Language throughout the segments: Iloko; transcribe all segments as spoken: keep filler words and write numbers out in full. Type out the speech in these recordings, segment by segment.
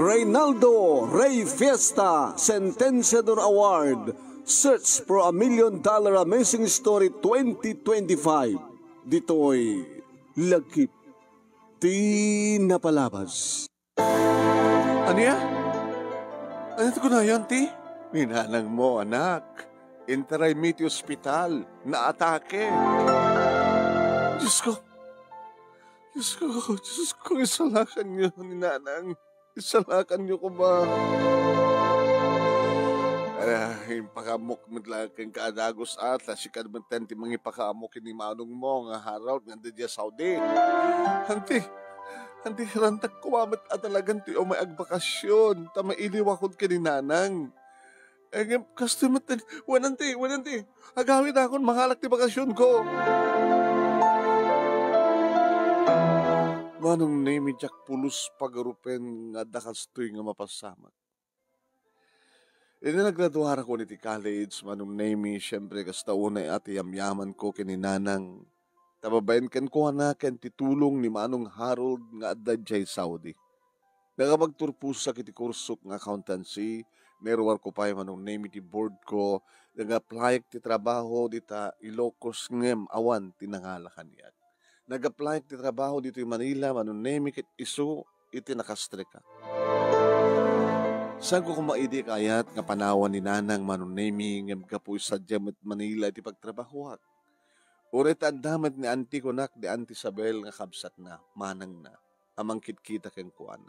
Reynaldo Rey Fiesta Sentenciador Award, Search for a Million Dollar Amazing Story twenty twenty-five. Ditoy Lagip ti Napalabas. Ania? Ania ti kunayo, anti? Ni nanang mo, anak. Intaray mi ti ospital. Naatake. Diyos ko. Diyos ko, Diyos ko, isalakan niyo ni nanang. Isalakan niyo ko ba? Ah, impakaamok met laeng kenka a dagus, a, ta sika met ti mangipakaammo ken ni manong mo nga Harold nga adda diay Saudi. Anti, anti, rantag koma met a talagan ti umay agbakasyon, ta mailiwakon ken ni nanang. Eh, ngem, kastoy met, wen anti, wen anti, agawidakon mangalak ti bakasyonko. Manong Nemi, diak pulos pagarupen nga adda kastoy nga mapasamak. Idi naggraduarakon iti college, Manong Nemi, siempre, kasta unay a ti yamyamanko ken ni nanang, ta babaen kenkuana ken ti tulong ni Manong Harold nga adda idiay Saudi. Nakapagturposak iti kursok nga accountancy, nairuarko pay, Manong Nemi, ti boardko, nag-applyek ti trabaho dita Ilocos ngem awan ti nangala kaniak. Nag-applyek ti trabaho ditoy Manila, Manong Nemi, ket isu iti nakastreka. Saanko koma idi kayat nga panawan ni nanang, Manong Nemi, ngem gapu sadiay met Manila iti pagtrabahoak. Uray ta adda met ni anti kunak, ni Auntie Isabel nga kabsatna, manangna, a mangkitkita kenkuana.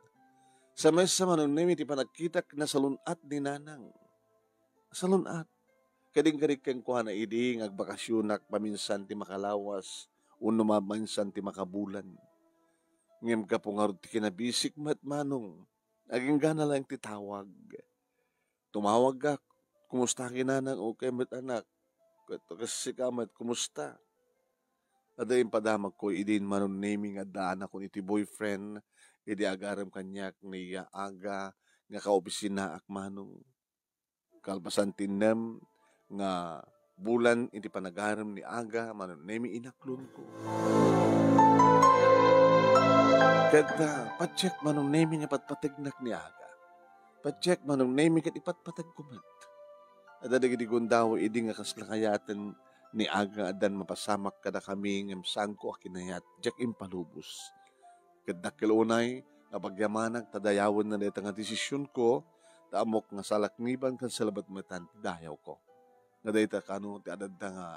Sa maysa, Manong Nemi, ti panagkitak, nasalun-at ni nanang. Nasalun-at. Kadinggarik kenkuana idi nga agbakasyonak, paminsan ti makalawas, wenno maminsan ti makabulan. Ngem gapu ngarud ti kinabisik met, manong, aginggana laeng ti tawag. Tumawagak, "Kumusta ki nanang? Okay met, anak. Ket kas sika met, kumusta?" Adda impadamagko idin, Manong Nemi, nga addaanakon iti boyfriend idi agarem kaniak ni Aga nga kaopisinaak, manong. Kalpasan ti innem nga bulan iti panagarem ni Aga, Manong Nemi, inaklonko. Ket, ah, patiek, Manong Nemi, nga patpategnak ni Aga. Patiek, Manong Nemi, ket ipatpategko met. Adda dagiti gundaway idi nga kasla kayaten ni Aga nga addan mapasamak kadakami ngem saanko a kinayat, diak impalubos. Ket dakkel unay nga pagyamanak ta dayawenna dayta nga desisionko, ta ammok nga salakniban ken salabat metan ti dayawko. Nga dayta kano ti adda nga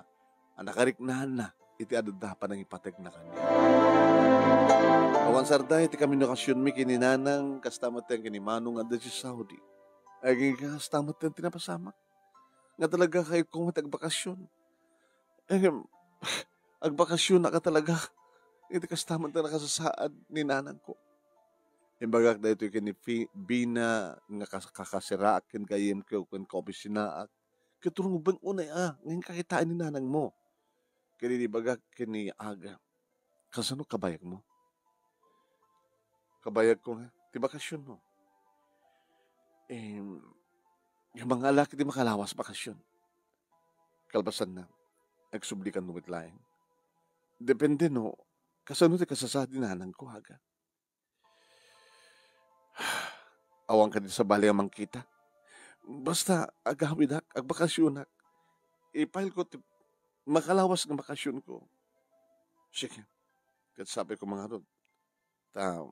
a nakariknaanna iti adda panangipategna kaniak. Awan sarday ti komunikasionmi ken ni Nanang, kasta met ken ni Manong nga adda idiay Saudi. Agingga kasta met ti napasamak. Nga talaga kayatko met agbakasyon. Em, agbakasyon ka talaga. Iti kasta met ti nakasasaad ni nanangko. Imbagak daytoy ken ni Fi-, Bina nga kas-, kakasiraak ken gayyemko ken kaopisinaak. Ket rumbeng unay a, ngem kakitaan ni nanangmo. Ket idi ibagak ken ni Aga, "Kasano kabayagmo?" "Kabayagko nga, ti bakasionmo." Em, nga mangala ket ti makalawas bakasyon. Kalpasanna, agsublikanto met laeng. Depende no, kasano ti kasasaad ni nanangko, Aga. Awan kadi sabali a mangkita. Basta, agawidak, agbakasyonak. Ipailko ti makalawas nga bakasyonko. Sige. Ket sapay koma ngarud. Ta,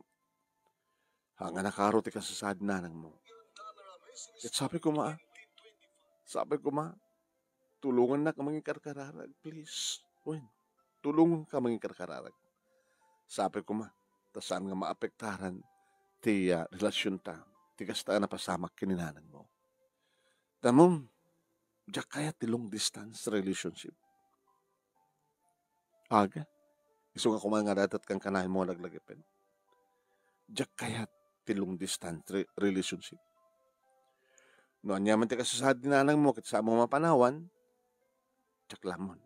hangan a karo ti kasasaad ni nanangmo. Ket sapay koma, sapay koma, tulongannak a mangikarkararag, please. Wen, tulonganka a mangikarkararag. Sapay koma, ta saan nga maapektaran ti, ah, relasionta, ti kasta a napasamak ken ni nanangmo. Tamom, diak kayat ti long distance relationship. Aga, isu nga koma nga datat kan kanayon mo laglagipen. Diak kayat ti long distance re-, relationship. No ania man ti kasasaad ni nanangmo ket saanmo mapanawan, diak lamon.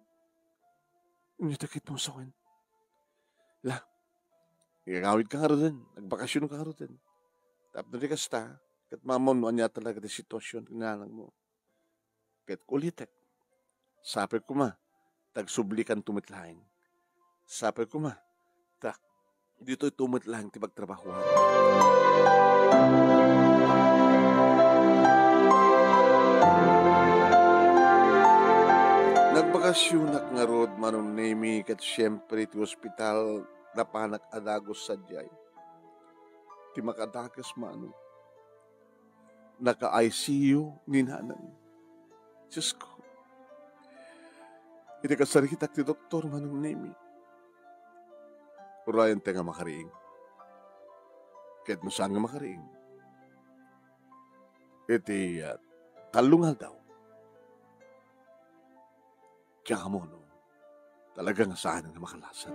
Ania ti kit mo sawen? La, igagawid ka ngaruden, agbakasyon ka ngaruden. Tapno di kasta, ket mamon no ania talaga ti sitwasyon ni nanangmo. Ket ulitek, sapay koma, ta agsublikanto met laeng. Sapay koma, ta Ditoy to met laeng ti pagtrabahoan. Nagbakasionak ngarud, Manong Nemi, ket siempre ti ospital napanak a dagus sadiay. Ti makadagus, Manong, naka-I C U ni Nanang. Diosko, iti kasaritak ti doktor, Manong Nemi, urayenta nga makariing. Ket no saan nga makariing, iti, ah, tallo nga aldaw, diak ammo no talaga nga saan nga makalasat.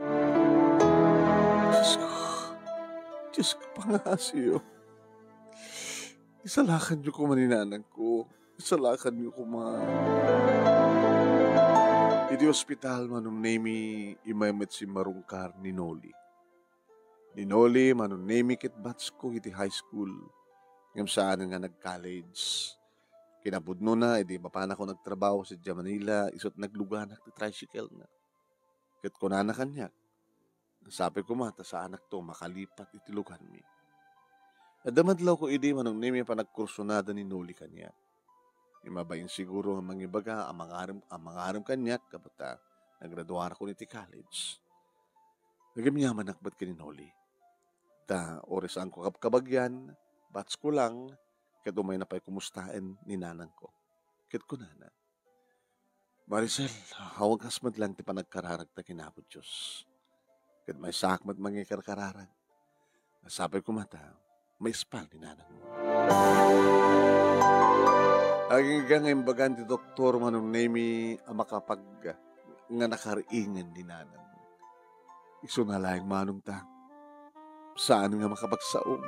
Diosko, Diosko, pangngasiyo. Isalakanyo koma ni Nanangko. Isalakanyo koma. Iti ospital, Manong Nemi, immay met simmarungkar ni Noli. Ni Noli, Manong Nemi, ket batchko iti high school. Ngem saan nga nag-college. Kinapudnona, idi mapanakon agtrabaho sadiay Manila, isu't nagluganak ti tricycle-na. Ket kunana kaniak, "Sapay koma ta saanakto makalipat iti lugarmi." Adda madlawko idi, Manong Nemi, a panagkursunada ni Noli kaniak. Immay bain siguro nga mangibaga a mangarem, a mangarem kaniak, kabat ta nagraduarakon iti college. Nagimyamanak met ken ni Noli. Ta uray saanko kabkabagian, batchko lang, ket umayna pay kumustaen ni Nanangko. Ket kunana, "Maricel, awagas met laeng ti panagkararagta ken Apo Dios. Ket maysaak met mangikarkararag. Sapay koma ta maispal ni Nanangmo." Agingga nga imbagan ti doktor, Manong Nemi, a makapag-, nga nakariingen ni Nanang. Isuna laeng, Manong, ta saan nga makapagsaom.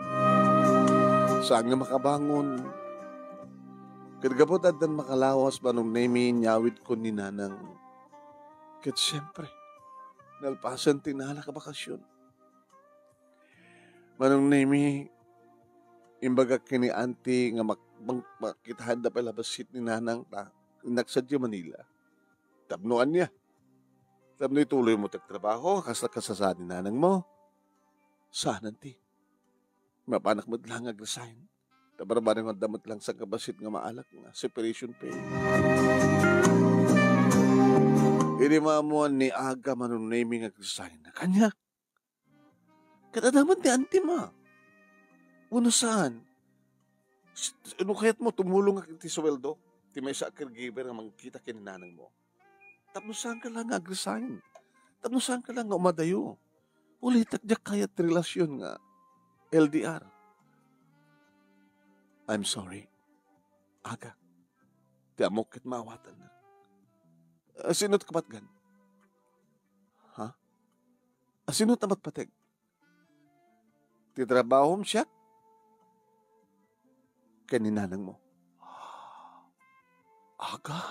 Saan nga makabangon. Ket gapu ta addan makalawas, Manong Nemi, inyawidkon ni Nanang. Ket siempre, nalpasen ti nalak a bakasion. Manong Nemi, imbagak ken ni Auntie nga mak-, mang-, makitaendak pay la bassit ni Nanang ta innak sadiay Manila. Tapno ania? Tapno ituloymo ti agtrabaho, kas, kas saan ni Nanangmo? Saan, Auntie. Mapanak met laeng nga ag-resign. Ta barbareng adda met laeng sangkabassit nga maalak nga separation pay. Idi maammoan ni Aga, Manong Nemi, nga ag-resign. Ania? Ket adda met ni Auntie, ma. Wenno saan? S-, no kayatmo, tumulongak iti suweldo ti maysa a caregiver nga mangkita ken ni Nanangmo. Tapno saanka laeng nga ag-resign. Tapno saanka laeng nga umadayo. Ulitek, diak kayat ti relasion nga L D R. I'm sorry. Aga, ti ammok ket maawatannak. Ah, sino ti kapatgan? Ha? Ah, sino ti matpateg? Ti trabahom siak ken ni Nanangmo. Aga.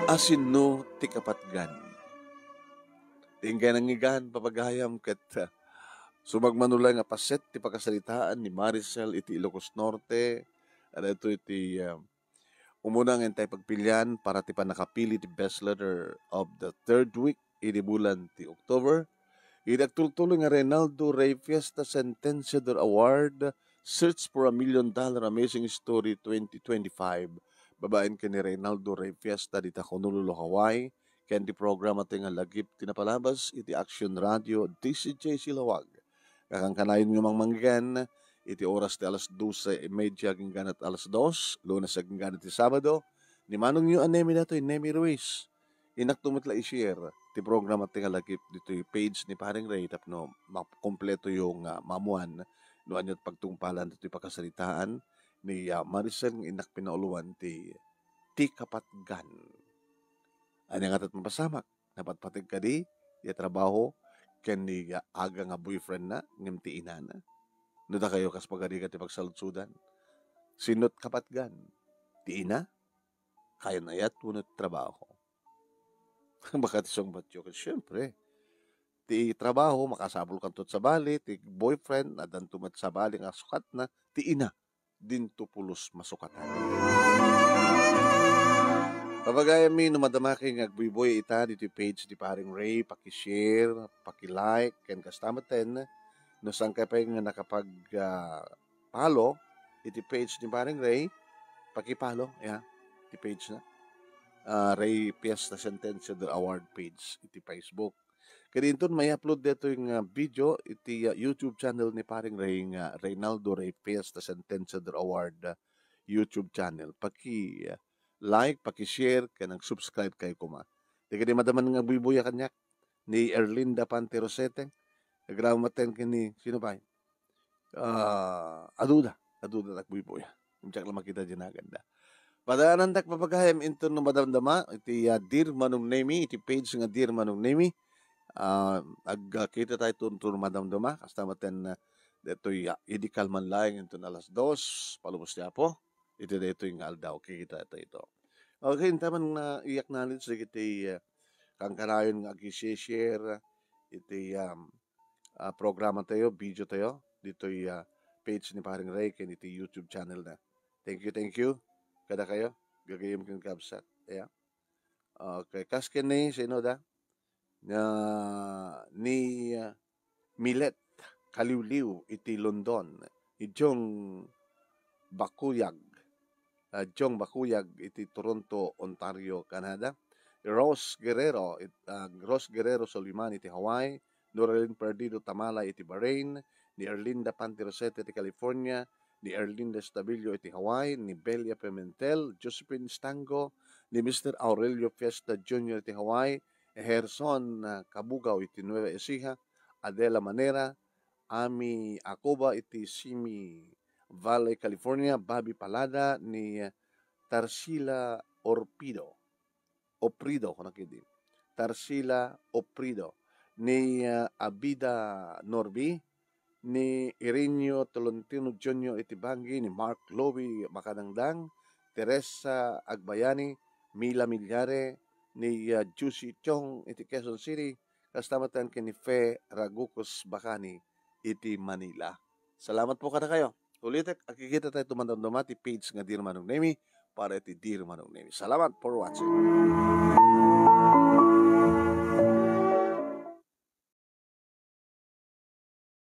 Asinno ti kapatgan? Ti inggay nangngegan, papagayam, ket, ah, sumagmamano laeng a paset ti pakasaritaan ni Maricel iti Ilocos Norte, adda iti, ah, umuna nga intay pagpilian para ti pannakapili ti Best Letter of the Third Week idi bulan ti October. Iti agtultuloy nga Reynaldo Rey Fiesta Sentenciador Award, Search for a Million Dollar Amazing Story twenty twenty-five, babaen ken ni Reynaldo Rey Fiesta dita Honolulu, Hawaii, ken ti programa ti nga lagip ti napalabas iti Action Radio D C J C Laoag. Kakankanayonyo mangmanggen iti oras ti alas dose y media agingga iti alas dos, Lunes agingga iti Sabado, ni manongyo a Nemi datoy, Nemi Ruiz. Innakto met la i-share ti programa ti nga lagip ditoy page ni Paring Ray tapno makompletoyo nga maammoan no ania ti pagtungpalan ditoy pakasaritaan ni, ah, Maricel nga innak pinauloan ti, ti kapatgan. Ania ngata ti mapasamak? Napatpateg kadi ya trabaho ken ni, ah, Aga nga boyfriendna ngem ti inana? No dakayo, kas pagarigat ti pagsaludsodan, sino ti kapatgan? Ti ina? Kayan-ayat wenno ti trabaho? Baka ti sungbatyo ket, siempre, ti trabaho, makasapulkanto ti sabali, ti boyfriend, addanto met sabali nga sukatna, ti ina. dinto pulos masukatan. Pabagayammi, no madamakayo nga agbuybuya ita ditoy page ni Paring Ray, paki-share, paki-like, ken kasta metten, no saankayo pay nga nakapag, ah, follow iti page ni Paring Ray, paki-follow, ya, iti page na. Ah, Ray Fiesta Sentenciador Award page iti Facebook. Kadi inton may-upload daytoy nga video iti, ah, YouTube channel ni Paring Ray nga Reynaldo Ray Fiesta Sentenciador Award, ah, YouTube channel. Paki, ah, like, paki-share, ken ag-subscribe kayo koma. Ti kadi madaman nga agbuybuya kaniak, ni Erlinda Pante Rosete, agraman metten ken ni, sino pay? Ah, aduda, aduda ti agbuybuya. Diak la makita diay naganna. Padaanandak, pabagayam, inton no madamdama iti, ah, Dear Manong Nemi, iti page nga Dear Manong Nemi. Ah, agkita tayo inton no madamdama, kasta metten, ah, daytoy, ah, idi kalman laeng inton alas dos, palubos ti Apo, iti daytoy nga aldaw, kikita tayo ito. Okay, intaman nga i-acknowledge dagiti, ah, kankanayon nga agi-share iti, um, ah, programa tayo, video tayo, ditoy, ah, page ni Paring Ray ken iti YouTube channel na. Thank you, thank you. Kada kayo, gagayem ken kabsat. Yeah. Okay, kas ken ni, sino da? Na, ni, ah, Milet Kaliwliw iti London, ni Jong Bakuyag, ah, Jong Bakuyag iti Toronto, Ontario, Canada. Rose Guerrero, it-, ah, Rose Guerrero Soliman iti Hawaii, Noralin Perdido Tamala iti Bahrain, ni Erlinda Panti Rosete iti California, ni Erlinda Estabillo iti Hawaii, ni Belia Pimentel, Josephine Stango, ni Mister Aurelio Fiesta Junior iti Hawaii, Herson, ah, Kabugaw iti Nueva Ecija, Adela Manera, Ami Acoba iti Simi Valley, California, Bobby Palada, ni Tarsila Orpido, Oprido, kunak idi. Tarsila Oprido, ni, ah, Abida Norby, ni Irenio Tolentino Junior iti Bangui, ni Mark Lowy Makadangdang, Teresa Agbayani, Mila Milyare, ni, ah, Juicy Chong iti Quezon City, kasta met ken ni Fe Ragucos Bacani iti Manila. Salamat po kada kayo. Ulitek, agkikita tayo tumandamdama ti page nga Dear Manong Nemi para iti Dear Manong Nemi. Salamat for watching.